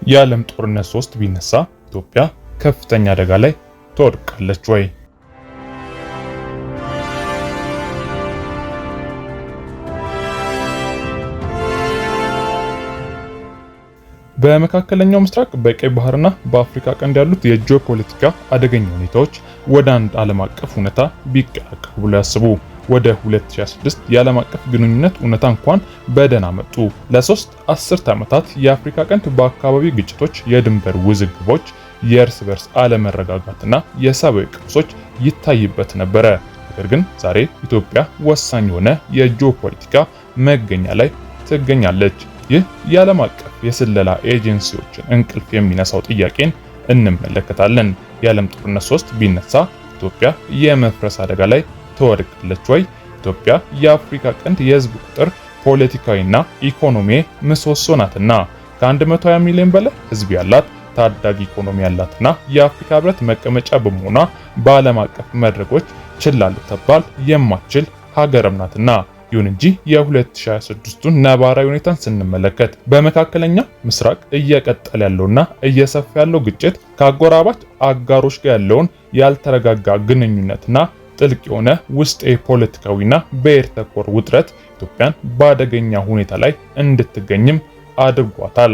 የዓለም ጦርነት 3 ቢነሳ ኢትዮጵያ ከፍተኛ አደጋ ላይ ትወድቃለች ወይ? በመካከለኛው ምስራቅ፣ በቀይ ባህርና በአፍሪካ ቀንድ ያሉት የጂኦፖለቲካ አደገኛ ሁኔታዎች ወደ አንድ ዓለም አቀፍ እውነታ ቢቀላቀሉ ብለው ያስቡ። ወደ 2026 የዓለም አቀፍ ግንኙነት እውነታ እንኳን በደህና መጡ። ለሶስት አስርት ዓመታት የአፍሪካ ቀንድ በአካባቢ ግጭቶች፣ የድንበር ውዝግቦች፣ የእርስ በርስ አለመረጋጋትና የሰብአዊ ቀውሶች ይታይበት ነበረ። ነገር ግን ዛሬ ኢትዮጵያ ወሳኝ የሆነ የጂኦፖለቲካ መገኛ ላይ ትገኛለች። ይህ የዓለም አቀፍ የስለላ ኤጀንሲዎችን እንቅልፍ የሚነሳው ጥያቄን እንመለከታለን። የዓለም ጦርነት 3 ቢነሳ ኢትዮጵያ የመፍረስ አደጋ ላይ ትወድቃለች ወይ? ኢትዮጵያ የአፍሪካ ቀንድ የህዝብ ቁጥር፣ ፖለቲካዊና ኢኮኖሚ ምሰሶ ናትና፣ ከ120 ሚሊዮን በላይ ህዝብ ያላት፣ ታዳጊ ኢኮኖሚ ያላትና የአፍሪካ ህብረት መቀመጫ በመሆኗ በዓለም አቀፍ መድረኮች ችላ ልትባል የማትችል ሀገርም ናትና። ይሁን እንጂ የ2026ቱን ነባራዊ ሁኔታን ስንመለከት በመካከለኛ ምስራቅ እየቀጠለ ያለውና እየሰፋ ያለው ግጭት፣ ከአጎራባች አጋሮች ጋር ያለውን ያልተረጋጋ ግንኙነትና ጥልቅ የሆነ ውስጥ የፖለቲካዊና ብሔር ተኮር ውጥረት ኢትዮጵያን በአደገኛ ሁኔታ ላይ እንድትገኝም አድርጓታል።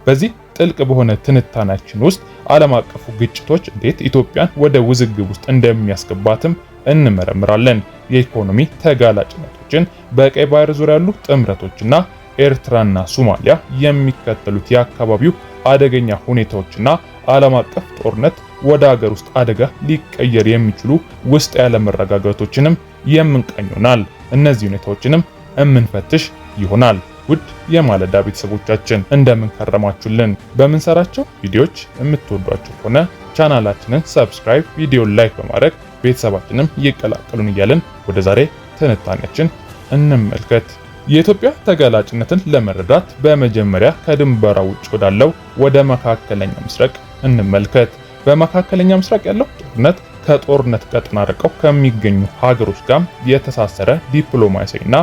በዚህ ጥልቅ በሆነ ትንታኔያችን ውስጥ ዓለም አቀፉ ግጭቶች እንዴት ኢትዮጵያን ወደ ውዝግብ ውስጥ እንደሚያስገባትም እንመረምራለን። የኢኮኖሚ ተጋላጭነቶችን፣ በቀይ ባህር ዙሪያ ያሉ ጥምረቶችና ኤርትራና ሶማሊያ የሚከተሉት የአካባቢው አደገኛ ሁኔታዎችና ዓለም አቀፍ ጦርነት ወደ ሀገር ውስጥ አደጋ ሊቀየር የሚችሉ ውስጥ ያለመረጋጋቶችንም የምንቃኝ ይሆናል። እነዚህ ሁኔታዎችንም የምንፈትሽ ይሆናል። ውድ የማለዳ ቤተሰቦቻችን፣ እንደምን ከረማችሁልን? በምንሰራቸው ቪዲዮዎች የምትወዷቸው ከሆነ ቻናላችንን subscribe፣ ቪዲዮ like በማድረግ ቤተሰባችንም ይቀላቀሉን እያልን ወደ ዛሬ ትንታኔያችን እንመልከት። የኢትዮጵያ ተጋላጭነትን ለመረዳት በመጀመሪያ ከድንበሯ ውጭ ወዳለው ወደ መካከለኛ ምስራቅ እንመልከት። በመካከለኛ ምስራቅ ያለው ጦርነት ከጦርነት ቀጠና ርቀው ከሚገኙ ሀገሮች ጋር የተሳሰረ ዲፕሎማሲያዊና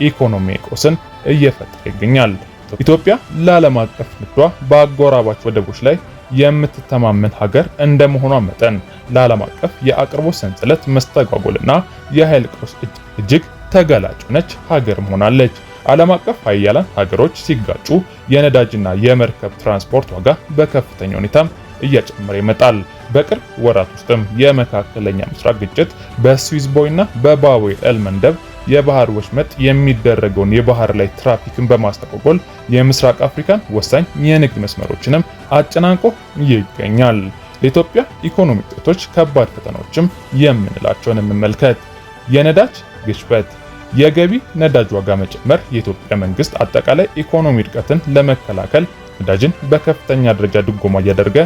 ኢኮኖሚያዊ ቀውስን እየፈጠረ ይገኛል። ኢትዮጵያ ለዓለም አቀፍ ንግዷ በአጎራባች ወደቦች ላይ የምትተማመን ሀገር እንደመሆኗ መጠን ለዓለም አቀፍ የአቅርቦት ሰንሰለት መስተጓጎልና የኃይል ቀውስ እጅግ ተጋላጭ ሆነች ሀገር ሆናለች። ዓለም አቀፍ ሀያላን ሀገሮች ሲጋጩ የነዳጅና የመርከብ ትራንስፖርት ዋጋ በከፍተኛ ሁኔታም እየጨመረ ይመጣል። በቅርብ ወራት ውስጥም የመካከለኛ ምስራቅ ግጭት በስዊዝ ቦይና በባብ ኤል መንደብ የባህር ወሽመጥ የሚደረገውን የባህር ላይ ትራፊክን በማስተጓጎል የምስራቅ አፍሪካን ወሳኝ የንግድ መስመሮችንም አጨናንቆ ይገኛል። ለኢትዮጵያ ኢኮኖሚ ውጤቶች ከባድ ፈተናዎችም የምንላቸውን እንመልከት። የነዳጅ ግሽበት፣ የገቢ ነዳጅ ዋጋ መጨመር የኢትዮጵያ መንግስት አጠቃላይ ኢኮኖሚ እድገትን ለመከላከል ነዳጅን በከፍተኛ ደረጃ ድጎማ እያደረገ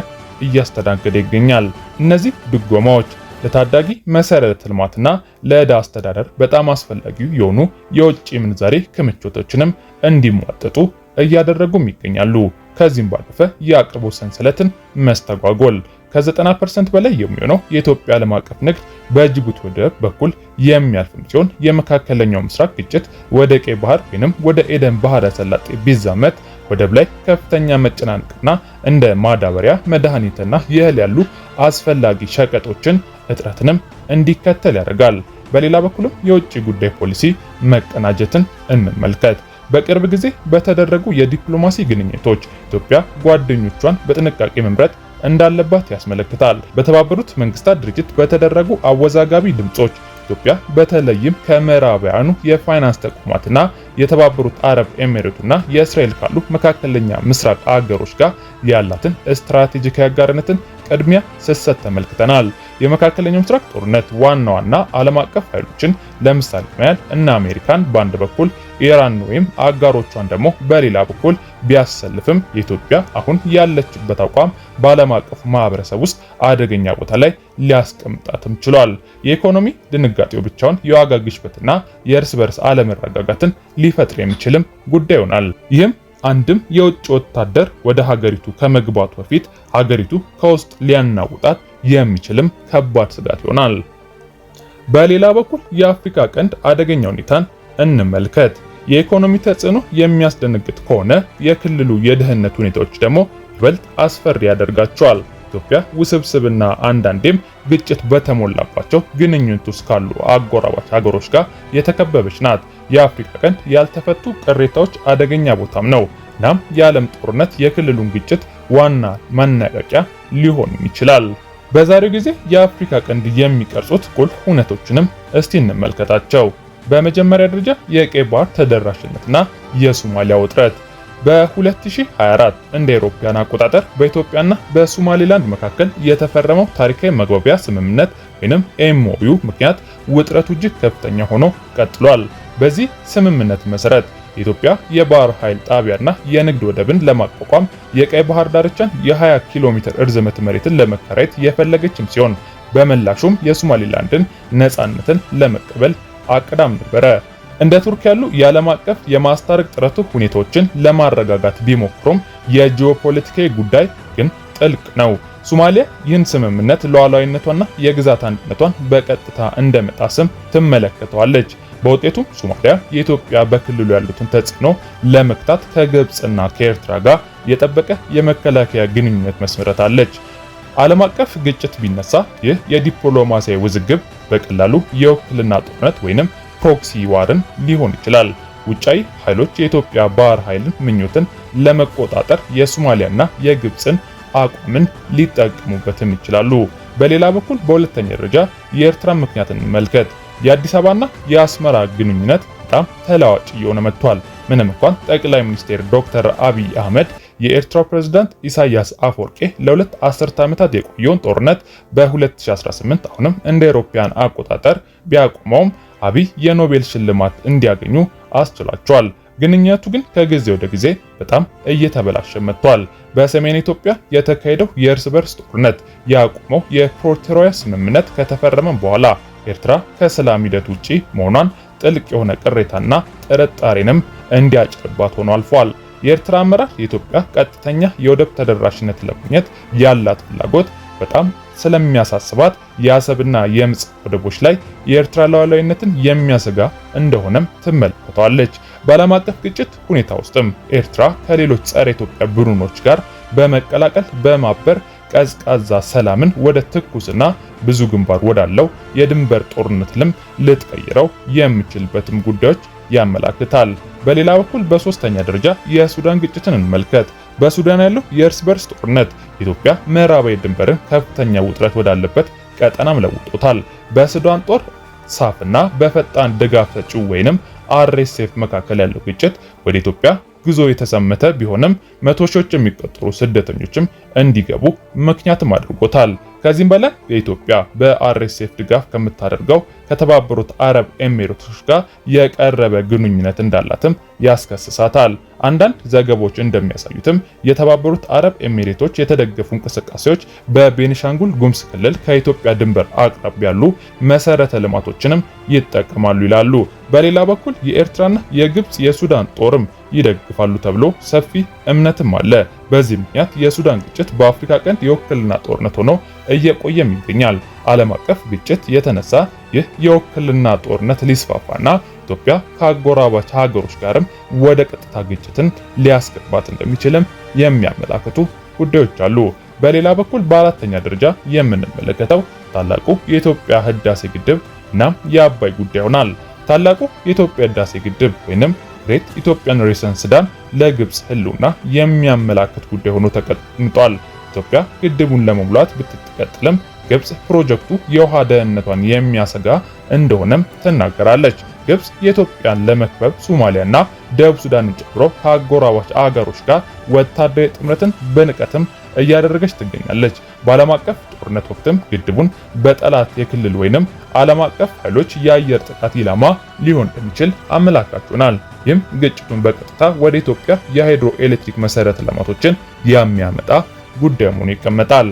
እያስተናገደ ይገኛል። እነዚህ ድጎማዎች ለታዳጊ መሰረተ ልማትና ለዕዳ አስተዳደር በጣም አስፈላጊ የሆኑ የውጭ ምንዛሬ ክምችቶችንም እንዲሟጠጡ እያደረጉም ይገኛሉ። ከዚህም ባለፈ የአቅርቦት ሰንሰለትን መስተጓጎል፣ ከ90% በላይ የሚሆነው የኢትዮጵያ ዓለም አቀፍ ንግድ በጅቡቲ ወደብ በኩል የሚያልፍም ሲሆን የመካከለኛው ምስራቅ ግጭት ወደ ቀይ ባህር ወይንም ወደ ኤደን ባህረ ሰላጤ ቢዛመት ወደብ ላይ ከፍተኛ መጨናነቅና እንደ ማዳበሪያ፣ መድኃኒትና የእህል ያሉ አስፈላጊ ሸቀጦችን እጥረትንም እንዲከተል ያደርጋል። በሌላ በኩልም የውጭ ጉዳይ ፖሊሲ መቀናጀትን እንመልከት። በቅርብ ጊዜ በተደረጉ የዲፕሎማሲ ግንኙነቶች ኢትዮጵያ ጓደኞቿን በጥንቃቄ መምረጥ እንዳለባት ያስመለክታል። በተባበሩት መንግስታት ድርጅት በተደረጉ አወዛጋቢ ድምጾች ኢትዮጵያ በተለይም ከምዕራባውያኑ የፋይናንስ ተቋማትና የተባበሩት አረብ ኤሚሬቱና የእስራኤል ካሉ መካከለኛ ምስራቅ አገሮች ጋር ያላትን ስትራቴጂካዊ አጋርነትን ቅድሚያ ስትሰጥ ተመልክተናል። የመካከለኛው ምስራቅ ጦርነት ዋና ዋና ዓለም አቀፍ ኃይሎችን፣ ለምሳሌ ያህል እና አሜሪካን በአንድ በኩል፣ ኢራን ወይም አጋሮቿን ደግሞ በሌላ በኩል ቢያሰልፍም የኢትዮጵያ አሁን ያለችበት አቋም በዓለም አቀፉ ማህበረሰብ ውስጥ አደገኛ ቦታ ላይ ሊያስቀምጣትም ችሏል። የኢኮኖሚ ድንጋጤው ብቻውን የዋጋ ግሽበትና የእርስ በርስ አለመረጋጋትን ሊፈጥር የሚችልም ጉዳይ ይሆናል። ይህም አንድም የውጭ ወታደር ወደ ሀገሪቱ ከመግባቱ በፊት ሀገሪቱ ከውስጥ ሊያናውጣት የሚችልም ከባድ ስጋት ይሆናል። በሌላ በኩል የአፍሪካ ቀንድ አደገኛ ሁኔታን እንመልከት። የኢኮኖሚ ተጽዕኖ የሚያስደነግጥ ከሆነ የክልሉ የደህንነት ሁኔታዎች ደግሞ ይበልጥ ይበልጥ አስፈሪ ያደርጋቸዋል። ኢትዮጵያ ውስብስብና አንዳንዴም ግጭት በተሞላባቸው ግንኙነት ውስጥ ካሉ አጎራባች ሀገሮች ጋር የተከበበች ናት። የአፍሪካ ቀንድ ያልተፈቱ ቅሬታዎች አደገኛ ቦታም ነው። እናም የዓለም ጦርነት የክልሉን ግጭት ዋና ማነቃቂያ ሊሆንም ይችላል። በዛሬው ጊዜ የአፍሪካ ቀንድ የሚቀርጹት ቁልፍ እውነቶችንም እስቲ እንመልከታቸው። በመጀመሪያ ደረጃ የቀይ ባህር ተደራሽነትና የሶማሊያ ውጥረት። በ2024 እንደ አውሮፓውያን አቆጣጠር በኢትዮጵያና በሶማሊላንድ መካከል የተፈረመው ታሪካዊ መግባቢያ ስምምነት ወይንም MOU ምክንያት ውጥረቱ እጅግ ከፍተኛ ሆኖ ቀጥሏል። በዚህ ስምምነት መሰረት የኢትዮጵያ የባህር ኃይል ጣቢያና የንግድ ወደብን ለማቋቋም የቀይ ባህር ዳርቻን የ20 ኪሎ ሜትር እርዝመት መሬትን ለመከራየት የፈለገችም ሲሆን በምላሹም የሶማሊላንድን ነፃነትን ለመቀበል አቅዳም ነበረ። እንደ ቱርክ ያሉ የዓለም አቀፍ የማስታረቅ ጥረቱ ሁኔታዎችን ለማረጋጋት ቢሞክሩም የጂኦፖለቲካዊ ጉዳይ ግን ጥልቅ ነው። ሶማሊያ ይህን ስምምነት ሉዓላዊነቷና የግዛት አንድነቷን በቀጥታ እንደመጣስም ትመለከተዋለች። በውጤቱም ሶማሊያ የኢትዮጵያ በክልሉ ያሉትን ተጽዕኖ ለመግታት ከግብጽና ከኤርትራ ጋር የጠበቀ የመከላከያ ግንኙነት መስርታለች። ዓለም አቀፍ ግጭት ቢነሳ ይህ የዲፕሎማሲያዊ ውዝግብ በቀላሉ የውክልና ጦርነት ወይንም proxy war ን ሊሆን ይችላል። ውጫዊ ኃይሎች የኢትዮጵያ ባህር ኃይልን ምኞትን ለመቆጣጠር የሶማሊያና የግብጽን አቋምን ሊጠቀሙበትም ይችላሉ። በሌላ በኩል በሁለተኛ ደረጃ የኤርትራ ምክንያት እንመልከት። የአዲስ አበባና የአስመራ ግንኙነት በጣም ተለዋጭ እየሆነ መጥቷል። ምንም እንኳን ጠቅላይ ሚኒስትር ዶክተር አብይ አህመድ የኤርትራው ፕሬዝዳንት ኢሳያስ አፈወርቂ ለሁለት አስርተ ዓመታት የቆየውን ጦርነት በ2018 አሁንም እንደ አውሮፓውያን አቆጣጠር ቢያቆመውም አብይ የኖቤል ሽልማት እንዲያገኙ አስችሏቸዋል። ግንኙነቱ ግን ከጊዜ ወደ ጊዜ በጣም እየተበላሸ መጥቷል። በሰሜን ኢትዮጵያ የተካሄደው የእርስ በርስ ጦርነት ያቆመው የፕሪቶሪያ ስምምነት ከተፈረመ በኋላ ኤርትራ ከሰላም ሂደት ውጪ መሆኗን ጥልቅ የሆነ ቅሬታና ጥርጣሬንም እንዲያጭርባት ሆኖ አልፏል። የኤርትራ አመራር የኢትዮጵያ ቀጥተኛ የወደብ ተደራሽነት ለማግኘት ያላት ፍላጎት በጣም ስለሚያሳስባት የአሰብና የምጽዋ ወደቦች ላይ የኤርትራ ሉዓላዊነትን የሚያሰጋ እንደሆነም ትመለከተዋለች። በዓለም አቀፍ ግጭት ሁኔታ ውስጥም ኤርትራ ከሌሎች ጸረ ኢትዮጵያ ቡድኖች ጋር በመቀላቀል በማበር ቀዝቃዛ ሰላምን ወደ ትኩስና ብዙ ግንባር ወዳለው የድንበር ጦርነት ልትቀይረው የምችልበትም ጉዳዮች ያመላክታል። በሌላ በኩል በሶስተኛ ደረጃ የሱዳን ግጭትን እንመልከት። በሱዳን ያለው የእርስ በርስ ጦርነት ኢትዮጵያ ምዕራባዊ ድንበርን ከፍተኛ ውጥረት ወዳለበት ቀጠናም ለውጦታል። በሱዳን ጦር ሳፍና በፈጣን ድጋፍ ሰጪው ወይንም RSF መካከል ያለው ግጭት ወደ ኢትዮጵያ ጉዞ የተሰመተ ቢሆንም መቶ ሺዎች የሚቆጠሩ ስደተኞችም እንዲገቡ ምክንያትም አድርጎታል። ከዚህም በላይ የኢትዮጵያ በ RSF ድጋፍ ከምታደርገው ከተባበሩት አረብ ኤሚሬቶች ጋር የቀረበ ግንኙነት እንዳላትም ያስከስሳታል። አንዳንድ ዘገባዎች እንደሚያሳዩትም የተባበሩት አረብ ኤሚሬቶች የተደገፉ እንቅስቃሴዎች በቤኒሻንጉል ጉሙዝ ክልል ከኢትዮጵያ ድንበር አቅራቢያ ያሉ መሰረተ ልማቶችንም ይጠቀማሉ ይላሉ። በሌላ በኩል የኤርትራና የግብጽ የሱዳን ጦርም ይደግፋሉ ተብሎ ሰፊ እምነትም አለ። በዚህ ምክንያት የሱዳን ግጭት በአፍሪካ ቀንድ የውክልና ጦርነት ሆኖ እየቆየም ይገኛል። ዓለም አቀፍ ግጭት የተነሳ ይህ የውክልና ጦርነት ሊስፋፋና ኢትዮጵያ ከአጎራባች ሀገሮች ጋርም ወደ ቀጥታ ግጭትን ሊያስገባት እንደሚችልም የሚያመላክቱ ጉዳዮች አሉ። በሌላ በኩል በአራተኛ ደረጃ የምንመለከተው ታላቁ የኢትዮጵያ ህዳሴ ግድብ እና የአባይ ጉዳይ ይሆናል። ታላቁ የኢትዮጵያ ህዳሴ ግድብ ወይንም Great Ethiopian Renaissance Dam ለግብጽ ህልውና የሚያመላክት ጉዳይ ሆኖ ተቀምጧል። ኢትዮጵያ ግድቡን ለመሙላት ብትቀጥልም ግብጽ ፕሮጀክቱ የውሃ ደህንነቷን የሚያሰጋ እንደሆነም ትናገራለች። ግብጽ የኢትዮጵያን ለመክበብ ሶማሊያና ደቡብ ሱዳንን ጨምሮ ከአጎራባች አገሮች ጋር ወታደራዊ ጥምረትን በንቀትም እያደረገች ትገኛለች። በዓለም አቀፍ ጦርነት ወቅትም ግድቡን በጠላት የክልል ወይንም ዓለም አቀፍ ኃይሎች የአየር ጥቃት ኢላማ ሊሆን እንደሚችል አመላካች ይሆናል። ይህም ግጭቱን በቀጥታ ወደ ኢትዮጵያ የሃይድሮ ኤሌክትሪክ መሰረተ ልማቶችን የሚያመጣ ጉዳይ መሆኑ ይቀመጣል።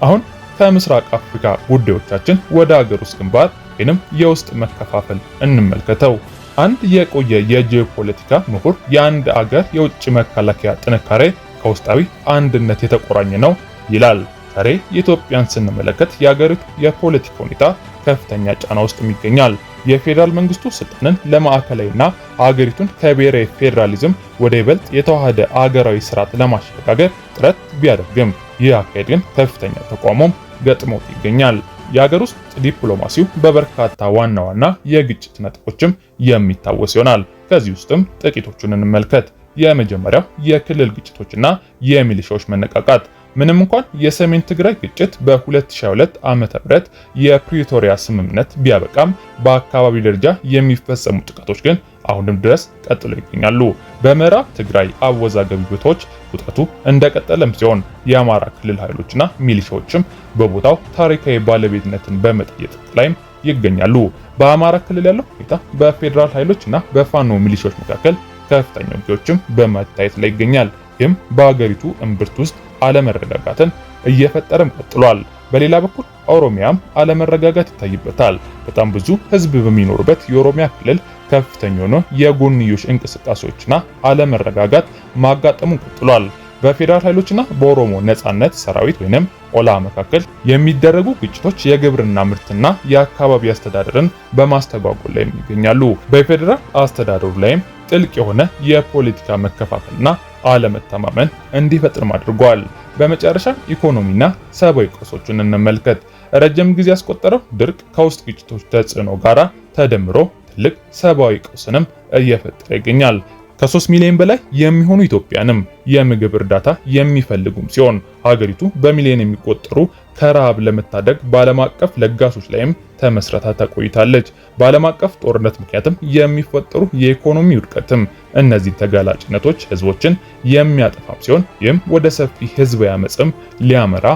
አሁን ከምስራቅ አፍሪካ ጉዳዮቻችን ወደ ሀገር ውስጥ ግንባር ወይንም የውስጥ መከፋፈል እንመልከተው። አንድ የቆየ የጂኦፖለቲካ ምሁር የአንድ አገር የውጭ መከላከያ ጥንካሬ ከውስጣዊ አንድነት የተቆራኘ ነው ይላል። ዛሬ የኢትዮጵያን ስንመለከት የሀገሪቱ የፖለቲካ ሁኔታ ከፍተኛ ጫና ውስጥ ይገኛል። የፌዴራል መንግስቱ ስልጣንን ለማዕከላዊና አገሪቱን ከብሔራዊ ፌዴራሊዝም ወደ ይበልጥ የተዋሃደ አገራዊ ስርዓት ለማሸጋገር ጥረት ቢያደርግም ይህ አካሄድ ግን ከፍተኛ ተቃውሞም ገጥሞት ይገኛል። የሀገር ውስጥ ዲፕሎማሲው በበርካታ ዋና ዋና የግጭት ነጥቦችም የሚታወስ ይሆናል። ከዚህ ውስጥም ጥቂቶቹን እንመልከት። የመጀመሪያው የክልል ግጭቶችና የሚሊሻዎች መነቃቃት። ምንም እንኳን የሰሜን ትግራይ ግጭት በ2022 ዓመተ ምህረት የፕሪቶሪያ ስምምነት ቢያበቃም በአካባቢ ደረጃ የሚፈጸሙ ጥቃቶች ግን አሁንም ድረስ ቀጥለው ይገኛሉ። በምዕራብ ትግራይ አወዛጋቢ ቦታዎች ውጥረቱ እንደቀጠለም ሲሆን የአማራ ክልል ኃይሎችና ሚሊሻዎችም በቦታው ታሪካዊ ባለቤትነትን በመጠየቅ ላይም ይገኛሉ። በአማራ ክልል ያለው ሁኔታ በፌዴራል ኃይሎችና በፋኖ ሚሊሻዎች መካከል ከፍተኛ ውጊያዎችም በመታየት ላይ ይገኛል። ይህም በአገሪቱ እምብርት ውስጥ አለመረጋጋትን እየፈጠረም ቀጥሏል። በሌላ በኩል ኦሮሚያም አለመረጋጋት ይታይበታል። በጣም ብዙ ሕዝብ በሚኖርበት የኦሮሚያ ክልል ከፍተኛ የሆነ የጎንዮሽ እንቅስቃሴዎችና አለመረጋጋት ማጋጠሙን ቀጥሏል። በፌዴራል ኃይሎችና በኦሮሞ ነጻነት ሰራዊት ወይንም ኦላ መካከል የሚደረጉ ግጭቶች የግብርና ምርትና የአካባቢ አስተዳደርን በማስተጓጎል ላይ ይገኛሉ። በፌዴራል አስተዳደሩ ላይም ጥልቅ የሆነ የፖለቲካ መከፋፈልና አለመተማመን እንዲፈጥርም አድርጓል። በመጨረሻ ኢኮኖሚና ሰብአዊ ቀውሶችን እንመልከት። ረጅም ጊዜ ያስቆጠረው ድርቅ ከውስጥ ግጭቶች ተጽዕኖ ጋራ ተደምሮ ትልቅ ሰብአዊ ቀውስንም እየፈጠረ ይገኛል። ከ3 ሚሊዮን በላይ የሚሆኑ ኢትዮጵያንም የምግብ እርዳታ የሚፈልጉም ሲሆን ሀገሪቱ በሚሊዮን የሚቆጠሩ ከረሃብ ለመታደግ በዓለም አቀፍ ለጋሶች ላይም ተመስረታ ተቆይታለች። በዓለም አቀፍ ጦርነት ምክንያትም የሚፈጠሩ የኢኮኖሚ ውድቀትም እነዚህ ተጋላጭነቶች ህዝቦችን የሚያጠፋም ሲሆን ይህም ወደ ሰፊ ህዝባዊ አመፅም ሊያመራ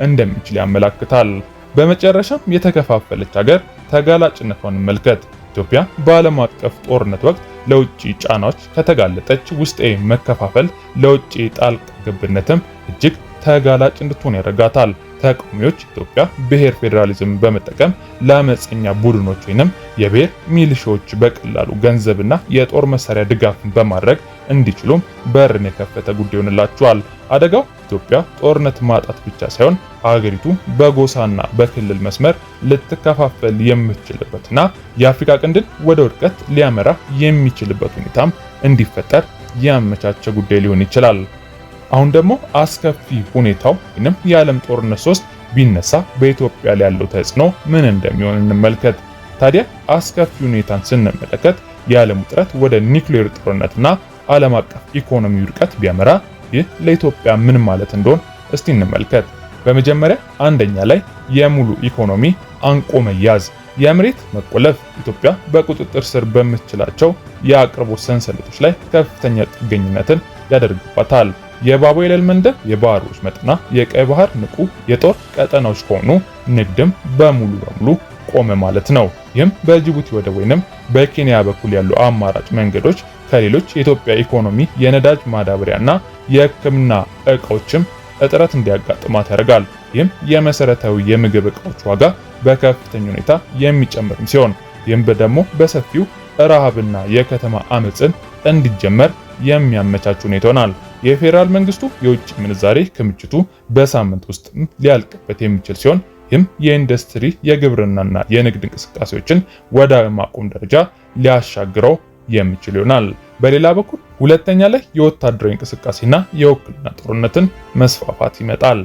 እንደሚችል ያመላክታል። በመጨረሻም የተከፋፈለች ሀገር ተጋላጭነቷን እንመልከት። ኢትዮጵያ በዓለም አቀፍ ጦርነት ወቅት ለውጭ ጫናዎች ከተጋለጠች ውስጣዊ መከፋፈል ለውጭ ጣልቃ ገብነትም እጅግ ተጋላጭ እንድትሆን ያደርጋታል። ተቃዋሚዎች ኢትዮጵያ ብሔር ፌዴራሊዝም በመጠቀም ለአመፀኛ ቡድኖች ወይንም የብሔር ሚሊሻዎች በቀላሉ ገንዘብና የጦር መሳሪያ ድጋፍን በማድረግ እንዲችሉም በርን የከፈተ ጉዳይ ይሆንላቸዋል። አደጋው ኢትዮጵያ ጦርነት ማጣት ብቻ ሳይሆን ሀገሪቱ በጎሳና በክልል መስመር ልትከፋፈል የምትችልበትና የአፍሪካ ቀንድን ወደ ውድቀት ሊያመራ የሚችልበት ሁኔታም እንዲፈጠር ያመቻቸ ጉዳይ ሊሆን ይችላል። አሁን ደግሞ አስከፊ ሁኔታው ወይንም የዓለም ጦርነት 3 ቢነሳ በኢትዮጵያ ላይ ያለው ተጽዕኖ ምን እንደሚሆን እንመልከት። ታዲያ አስከፊ ሁኔታን ስንመለከት የዓለም ውጥረት ወደ ኒውክሌር ጦርነትና ዓለም አቀፍ ኢኮኖሚ ውድቀት ቢያመራ ይህ ለኢትዮጵያ ምን ማለት እንደሆን እስቲ እንመልከት። በመጀመሪያ አንደኛ ላይ የሙሉ ኢኮኖሚ አንቆ መያዝ፣ የመሬት መቆለፍ ኢትዮጵያ በቁጥጥር ስር በምትችላቸው የአቅርቦት ሰንሰለቶች ላይ ከፍተኛ ጥገኝነትን ያደርግባታል። የባቡኤል መንደብ የባህሮች መጠና የቀይ ባህር ንቁ የጦር ቀጠናዎች ከሆኑ ንግድም በሙሉ በሙሉ ቆመ ማለት ነው። ይህም በጅቡቲ ወደብ ወይንም በኬንያ በኩል ያሉ አማራጭ መንገዶች ከሌሎች የኢትዮጵያ ኢኮኖሚ የነዳጅ ማዳበሪያና የሕክምና እቃዎችም እጥረት እንዲያጋጥማት ያደርጋል። ይህም የመሰረታዊ የምግብ እቃዎች ዋጋ በከፍተኛ ሁኔታ የሚጨምርም ሲሆን ይህም ደግሞ በሰፊው ረሃብና የከተማ አመፅን እንዲጀመር የሚያመቻች ሁኔታ ይሆናል። የፌዴራል መንግስቱ የውጭ ምንዛሬ ክምችቱ በሳምንት ውስጥ ሊያልቅበት የሚችል ሲሆን ይህም የኢንዱስትሪ የግብርናና የንግድ እንቅስቃሴዎችን ወደ ማቆም ደረጃ ሊያሻግረው የሚችል ይሆናል። በሌላ በኩል ሁለተኛ ላይ የወታደራዊ እንቅስቃሴና የውክልና ጦርነትን መስፋፋት ይመጣል።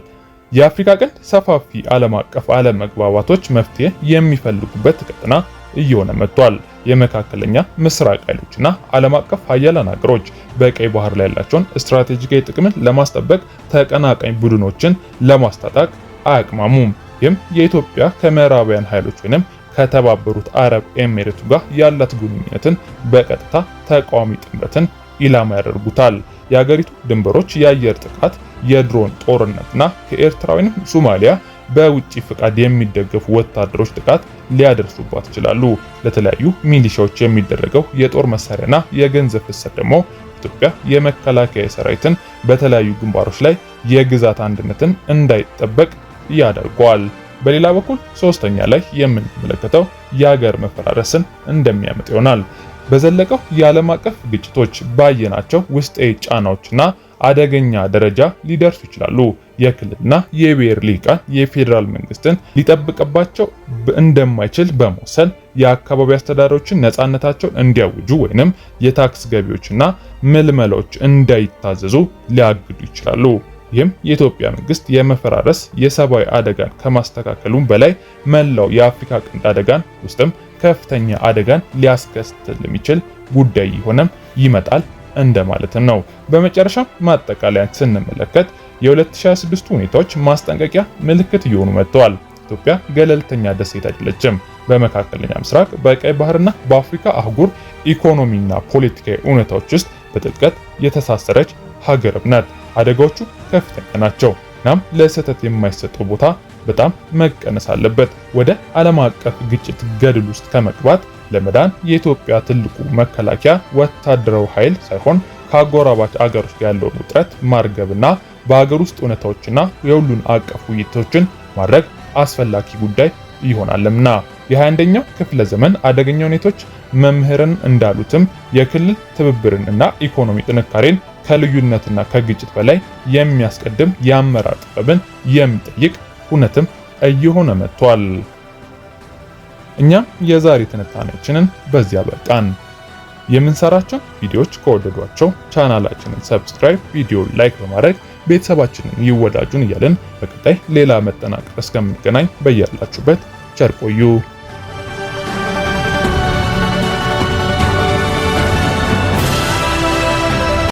የአፍሪካ ቀንድ ሰፋፊ ዓለም አቀፍ አለመግባባቶች መፍትሄ የሚፈልጉበት ቀጠና እየሆነ መጥቷል። የመካከለኛ ምስራቅ ኃይሎችና ዓለም አቀፍ ሀያላን ሀገሮች በቀይ ባህር ላይ ያላቸውን ስትራቴጂካዊ ጥቅምን ለማስጠበቅ ተቀናቃኝ ቡድኖችን ለማስታጠቅ አያቅማሙም። ይህም የኢትዮጵያ ከምዕራባውያን ኃይሎች ወይንም ከተባበሩት አረብ ኤሚሬቱ ጋር ያላት ግንኙነትን በቀጥታ ተቃዋሚ ጥምረትን ኢላማ ያደርጉታል። የሀገሪቱ ድንበሮች የአየር ጥቃት፣ የድሮን ጦርነትና ከኤርትራ ወይንም ሶማሊያ በውጪ ፍቃድ የሚደገፉ ወታደሮች ጥቃት ሊያደርሱባት ይችላሉ። ለተለያዩ ሚሊሻዎች የሚደረገው የጦር መሳሪያና የገንዘብ ፍሰት ደግሞ ኢትዮጵያ የመከላከያ ሰራዊትን በተለያዩ ግንባሮች ላይ የግዛት አንድነትን እንዳይጠበቅ ያደርገዋል። በሌላ በኩል ሶስተኛ ላይ የምንመለከተው የሀገር መፈራረስን እንደሚያመጣ ይሆናል። በዘለቀው የዓለም አቀፍ ግጭቶች ባየናቸው ውስጣዊ ጫናዎችና አደገኛ ደረጃ ሊደርሱ ይችላሉ። የክልልና የብሔር ሊቃን የፌዴራል መንግስትን ሊጠብቅባቸው እንደማይችል በመወሰን የአካባቢ አስተዳደሮችን ነፃነታቸውን እንዲያውጁ ወይንም የታክስ ገቢዎችና ምልመላዎች እንዳይታዘዙ ሊያግዱ ይችላሉ። ይህም የኢትዮጵያ መንግስት የመፈራረስ የሰብአዊ አደጋን ከማስተካከሉም በላይ መላው የአፍሪካ ቀንድ አደጋን ውስጥም ከፍተኛ አደጋን ሊያስከትል የሚችል ጉዳይ ይሆነም ይመጣል እንደማለትም ነው። በመጨረሻ ማጠቃለያን ስንመለከት የ2026 ሁኔታዎች ማስጠንቀቂያ ምልክት እየሆኑ መጥተዋል። ኢትዮጵያ ገለልተኛ ደሴት አይደለችም። በመካከለኛ ምስራቅ፣ በቀይ ባህርና በአፍሪካ አህጉር ኢኮኖሚና ፖለቲካዊ እውነታዎች ውስጥ በጥልቀት የተሳሰረች ሀገርም ናት። አደጋዎቹ ከፍተኛ ናቸው። እናም ለስህተት የማይሰጠው ቦታ በጣም መቀነስ አለበት። ወደ ዓለም አቀፍ ግጭት ገድል ውስጥ ከመግባት ለመዳን የኢትዮጵያ ትልቁ መከላከያ ወታደራዊ ኃይል ሳይሆን ከአጎራባች አገሮች ጋር ያለውን ውጥረት ማርገብና በሀገር ውስጥ እውነታዎችና የሁሉን አቀፍ ውይይቶችን ማድረግ አስፈላጊ ጉዳይ ይሆናልና የ21ኛው ክፍለ ዘመን አደገኛ ሁኔታዎች መምህርን እንዳሉትም የክልል ትብብርን እና ኢኮኖሚ ጥንካሬን ከልዩነትና ከግጭት በላይ የሚያስቀድም የአመራር ጥበብን የሚጠይቅ እውነትም እየሆነ መጥቷል። እኛም የዛሬ ትንታኔያችንን በዚያ በቃን። የምንሰራቸው ቪዲዮዎች ከወደዷቸው ቻናላችንን subscribe፣ ቪዲዮ like በማድረግ ቤተሰባችንን ይወዳጁን እያልን በቀጣይ ሌላ መጠናቀር እስከምንገናኝ በያላችሁበት ቸር ቆዩ።